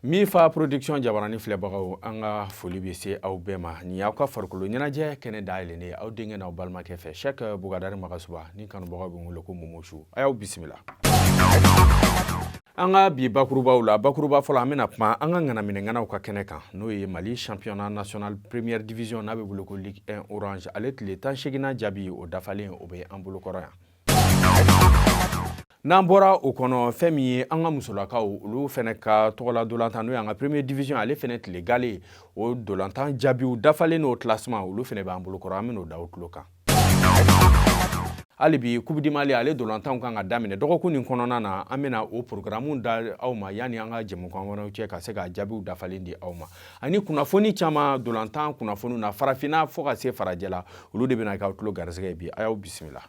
Mifa Production jabarani filɛbagaw, an ka foli bɛ se aw bɛɛ ma. Nin y'aw ka farikolo ɲɛnajɛ kɛnɛ dayɛlɛnnen ye aw denkɛ n'aw balimakɛ fɛ, Sɛk Bugadari Magasuba ni kanubagaw bɛ n wele ko Momosu. A y'aw bisimila an ka bi bakurubaw la. Bakuruba fɔlɔ, an bɛna kuma an ka ŋanaminɛŋanaw ka kɛnɛ kan, n'o ye Mali championnat national première division, n'a bɛ wele ko Ligue 1 Orange. Ale tile 18nan jaabi, o dafalen, o bɛ an bolokɔrɔ yan. N'an bɔra o kɔnɔ, fɛn min ye an ka musolakaw, olu fɛnɛ ka tɔgɔla dolantan, n'o y'an ka première division, ale fɛnɛ tile gale, o dolantan jaabiw dafalen n'o classement, olu fɛnɛ b'an bolokɔrɔ, an bɛn'o da aw tulo kan. Hali bi, Coupe du Mali, ale dolantanw kan ka daminɛ dɔgɔkun nin kɔnɔna na. An bɛna o programme da aw ma yanni an ka jɛmukan wɛrɛw cɛ, ka se ka jaabiw dafalen di aw ma, ani kunnafoni caman dolantan kunnafoniw na, farafinna fo ka se farajɛla. Olu de bɛna k'aw tulo garisɛgɛ bi. A y'aw bisimila.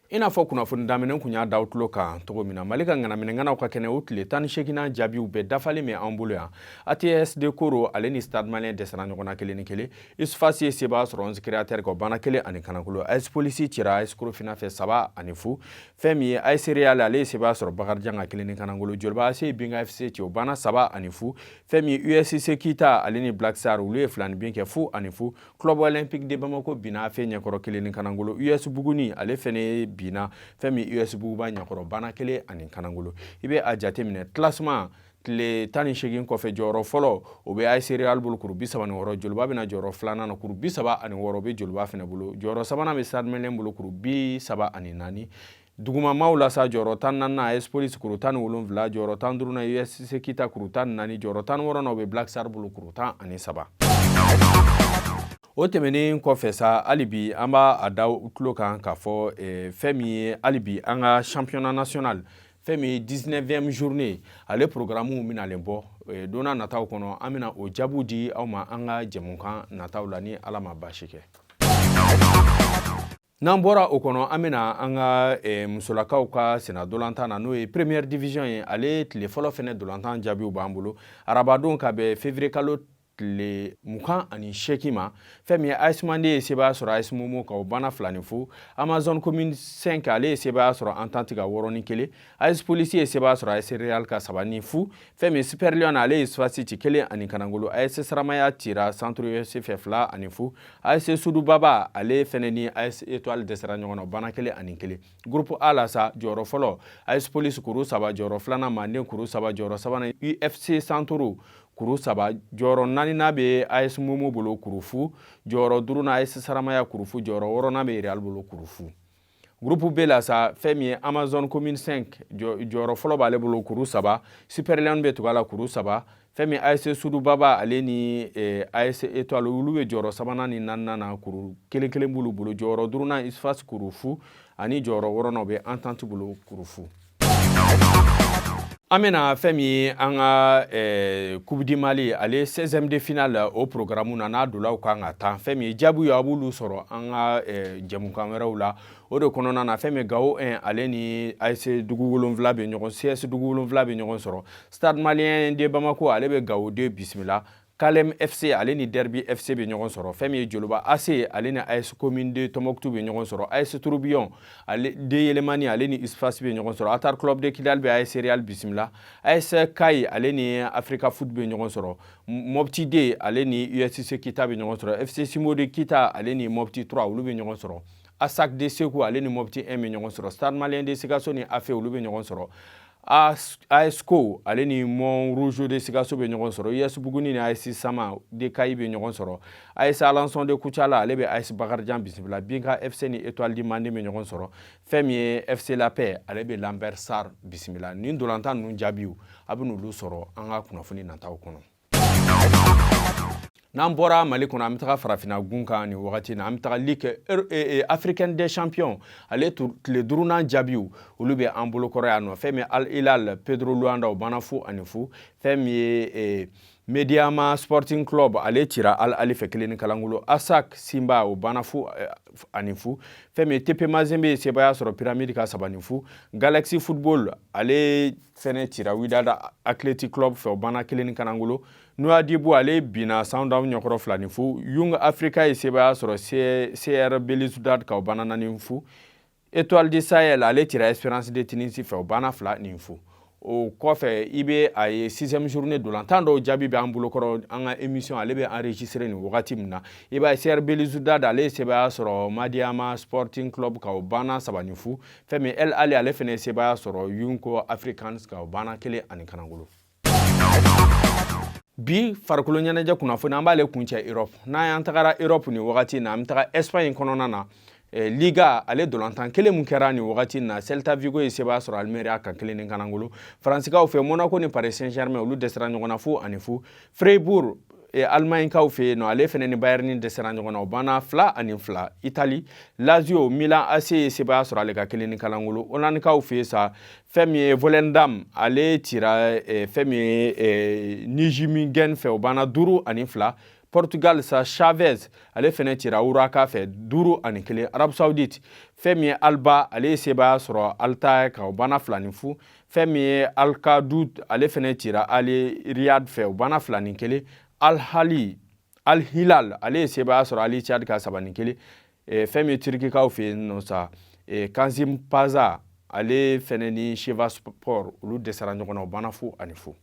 I n'a fɔ kunnafoni daminɛ kun y'a da aw tulo kan cogo min na, Mali ka ŋanaminɛŋanaw ka kɛnɛ, o tile 18nan jaabiw bɛɛ dafalen bɛ an bolo yan. ATS de Koro, ale ni Stade Malien dɛsɛra ɲɔgɔn na 1-1. USFAS ye sebaya sɔrɔ 11 Créateur kan, banna 1 ani kanakolo. AS Police cira AS Korofina fɛ 3-0. Fɛn min ye AS Real, ale ye sebaya sɔrɔ Bakarijan kan 1 ni kanangolo. Joliba AC ye Binga FC ci, o banna 3-0. Fɛn min ye USC Kita, ale ni Black Star, olu ye filani bin kɛ 0-0. Club Olympique de Bamako binna AFE ɲɛkɔrɔ 1 ni kanangolo. US Buguni, ale fɛnɛ binna fɛn min US Buguba ɲɛkɔrɔ, banna 1 ani kanangolo. I bɛ a jateminɛ, classement tile 18 kɔfɛ, jɔyɔrɔ fɔlɔ, o bɛ AS Real bolo, kuru 36. Joliba bɛna jɔyɔrɔ filanan na, kuru 36 bɛ Joliba fɛnɛ bolo. Jɔyɔrɔ sabanan bɛ Stade Malien bolo, kuru 34. Dugumamaw la sa, jɔyɔrɔ 14nan AS Police, kuru 17. Jɔyɔrɔ 15nan USC Kita, kuru 14. Jɔyɔrɔ 16nan, o bɛ Black Star bolo, kuru 13. O tɛmɛnen kɔfɛ sa, hali bi an b'a a da tulo kan k'a fɔ fɛn min ye hali bi an ka championnat national, fɛn min ye 19e journée, ale programme bɛnalen bɔ don n'a nataw kɔnɔ. An bɛna o jaabiw di aw ma an ka jɛmukan nataw la, ni Ala ma baasi kɛ. N'an bɔra o kɔnɔ, an bɛna an ka musolakaw ka senna dolantan na, n'o ye première division ye. Ale tile fɔlɔ fɛnɛ dolantan jaabiw b'an bolo arabadon ka bɛn février kalo tile 28 ma. Fɛn min ye AS Mande ye sebaaya sɔrɔ AS Momo kan, o banna 2-0. Amazon Commune 5, ale ye sebaaya sɔrɔ Entente kan 6-1. AS Police ye sebaaya sɔrɔ AS Real ka 3-0. Fɛn min Super Lion, ale ye USFAS ci 1 ani kanangolo. AS Saramaya cira Centre UFC fɛ 2-0. AS Sudubaba, ale fɛnɛ ni AS Étoile dɛsɛra ɲɔgɔn na, o banna 1-1. Groupe A la sa, jɔyɔrɔ fɔlɔ AS Police, kuru 3. Jɔyɔrɔ filanan Manden, kuru 3. Jɔyɔrɔ sabanan UFC Centre, kuru 3. Jɔyɔrɔ naaninan bɛ AS Momo bolo, kuru 0. Jɔyɔrɔ duurunan AS Saramaya, kuru 0. Jɔyɔrɔ wɔɔrɔnan bɛ Real bolo, kuru 0. Groupe B la sa, fɛn min ye Amazon Commune 5, jɔyɔrɔ fɔlɔ b'ale bolo, kuru 3. Super Lion bɛ tugu a la, kuru 3. Fɛn min AS Sudubaba, ale ni AS Étoile, olu bɛ jɔyɔrɔ sabanan ni naaninan na, kuru kelen kelen b'olu bolo. Jɔyɔrɔ duurunan USFAS, kuru 0, ani jɔyɔrɔ wɔɔrɔnan, o bɛ Entente bolo, kuru 0. An bɛna fɛn min ye an ka Coupe du Mali, ale 16e de finale, o programme na, n'a dolaw kan ka taa, fɛn min ye jaabiw ye, a b'olu sɔrɔ an ka jɛmukan wɛrɛw la. O de kɔnɔna na, fɛn min Gao 1, ale ni AS Dugu Wolonwula bɛ ɲɔgɔn, CS Dugu Wolonwula bɛ ɲɔgɔn sɔrɔ. Stade Malien de Bamako, ale bɛ Gao 2 bisimila. Kalem FC, ale ni Derby FC bɛ ɲɔgɔn sɔrɔ. Fɛn min ye Joliba AC, ale ni AS Commune de Tombouctou bɛ ɲɔgɔn sɔrɔ. AS Tourbillon ale de Yelemani, ale ni USFAS bɛ ɲɔgɔn sɔrɔ. Atar Club de Kidal bɛ AS Real bisimila. AS Kayes, ale ni Africa Foot bɛ ɲɔgɔn sɔrɔ. Mopti D, ale ni USC Kita bɛ ɲɔgɔn sɔrɔ. FC Simo de Kita, ale ni Mopti 3, olu bɛ ɲɔgɔn sɔrɔ. ASAC de Segu, ale ni Mopti 1 bɛ ɲɔgɔn sɔrɔ. Stade Malien de Sikaso ni AFE, olu bɛ ɲɔgɔn sɔrɔ. ASCO, ale ni Mont Rouge de Sikaso bɛ ɲɔgɔn sɔrɔ. US Buguni ni AS Sama de Kayi bɛ ɲɔgɔn sɔrɔ. AS Alençon de Kucala, ale bɛ AS Bakarijan bisimila. Binka FC ni Étoile du Mande bɛ ɲɔgɔn sɔrɔ. Fɛn min ye FC La Paix, ale bɛ Lambert Sarr bisimila. Nin ntolantan ninnu jaabiw, a bɛ n'olu sɔrɔ an ka kunnafoni nataw kɔnɔ. N'an bɔra Mali kɔnɔ, an bɛ taga farafinna gun kan nin wagati na. An bɛ taga Ligue africaine des champions, ale tile duurunan jaabiw, olu bɛ an bolokɔrɔ yan nɔ. Fɛn min Al Hilal Pedro Luanda, o banna 0-0. Fɛn min ye Mediama Sporting Club, ale cira Al Ahly fɛ 1 ni kalangolo. Asak Simba, o banna 0-0. Fɛn min ye TP Mazembe ye sebaaya sɔrɔ Pyramide ka 3-0. Galaxy Football, ale fɛnɛ cira Wydad Athletic Club fɛ, o banna 1 ni kanangolo. Nouadhibou, ale binna Sundowns ɲɛkɔrɔ 2-0. Young Africa ye sebaaya sɔrɔ CR Belouizdad kan, o banna 4-0. Étoile du Sahel, ale cira Espérance de Tunisie fɛ, o banna 2-0. O kɔfɛ, i bɛ a ye sixième journée dolantan dɔw jaabi bɛ an bolokɔrɔ. An ka émission, ale bɛ enregistrer nin wagati min na, i b'a ye CR Belouizdad, ale ye sebaaya sɔrɔ Madiama Sporting Club kan, o banna 3-0. Fɛn min El Ahly, ale fana ye sebaaya sɔrɔ Young Africans kan, o banna 1-0. Bi farikolo ɲɛnajɛ kunnafoni, an b'ale kuncɛ Europe. N'an y'an tagara Europe nin wagati na, an bɛ taga Espagne kɔnɔna na. Liga, ale dolantan kelen mun kɛra nin wagati na, Celta Vigo ye sebaaya sɔrɔ Almeria kan 1-0. Faransikaw fɛ, Monaco ni Paris Saint-Germain, olu dɛsɛra ɲɔgɔn na 0-0. Freiburg, Allemagne kaw fɛ yen nɔ, ale fɛnɛ ni Bayern dɛsɛra ɲɔgɔn na, o banna 2-2. Italie, Lazio, Milan AC ye sebaaya sɔrɔ ale ka 1-0. Hollandekaw fɛ yen sa, fɛn min ye Volendam, ale cira fɛn min ye Nijmegen fɛ, o banna 5-2. Portugal sa, Chaves, ale fɛnɛ cira Uraka fɛ 5-1. Arabie Saoudite, fɛn min ye Alba, ale ye sebaaya sɔrɔ Al-Tai kan, o banna 2-0. Fɛn min ye Al Akhdoud, ale fɛnɛ cira Al Riyad fɛ, o banna 2-1. Al Ahly, Al Hilal, ale ye sebaaya sɔrɔ Al Ittihad ka 3-1. Fɛn min ye Turkikaw fɛ yen nɔ sa, Kasimpasa, ale fɛnɛ ni Sivasspor, olu dɛsɛra ɲɔgɔn na, o banna 0-0.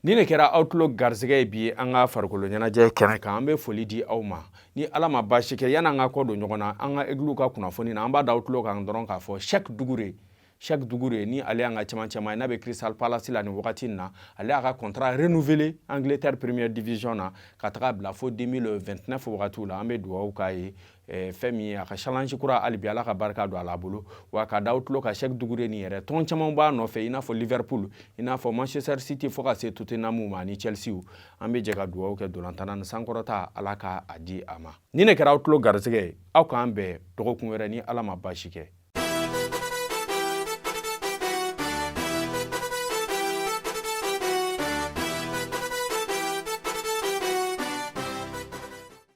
Ni ne kɛra aw tulo garisɛgɛ ye bi an ka farikolo ɲɛnajɛ kɛnɛ kan, an bɛ foli di aw ma. Ni Ala ma baasi kɛ, yan'an ka kɔ don ɲɔgɔn na an ka Aigles ka kunnafoni na, an b'a da aw tulo kan dɔrɔn k'a fɔ Cheick Doucouré, Cheick Doucouré ni ale y'an ka cɛmancɛ ma ye, n'a bɛ Crystal Palace la nin wagati in na, ale y'a ka contrat renouvelé Angleterre Première Division na ka taga bila fo 2029 wagatiw la. An bɛ dugawu k'a ye, fɛn min ye a ka challenge kura, hali bi Ala ka barika don a la bolo. Wa ka da aw tulo ka Cheick Doucouré nin yɛrɛ, tɔn caman b'a nɔfɛ, i n'a fɔ Liverpool, i n'a fɔ Manchester City, fo ka se Tottenham ma ani Chelsea. An bɛ jɛ ka dugawu kɛ dolantanna ni sankɔrɔta, Ala ka a di a ma. Ni ne kɛra aw tulo garisɛgɛ ye, aw k'an bɛn dɔgɔkun wɛrɛ ni Ala ma baasi kɛ.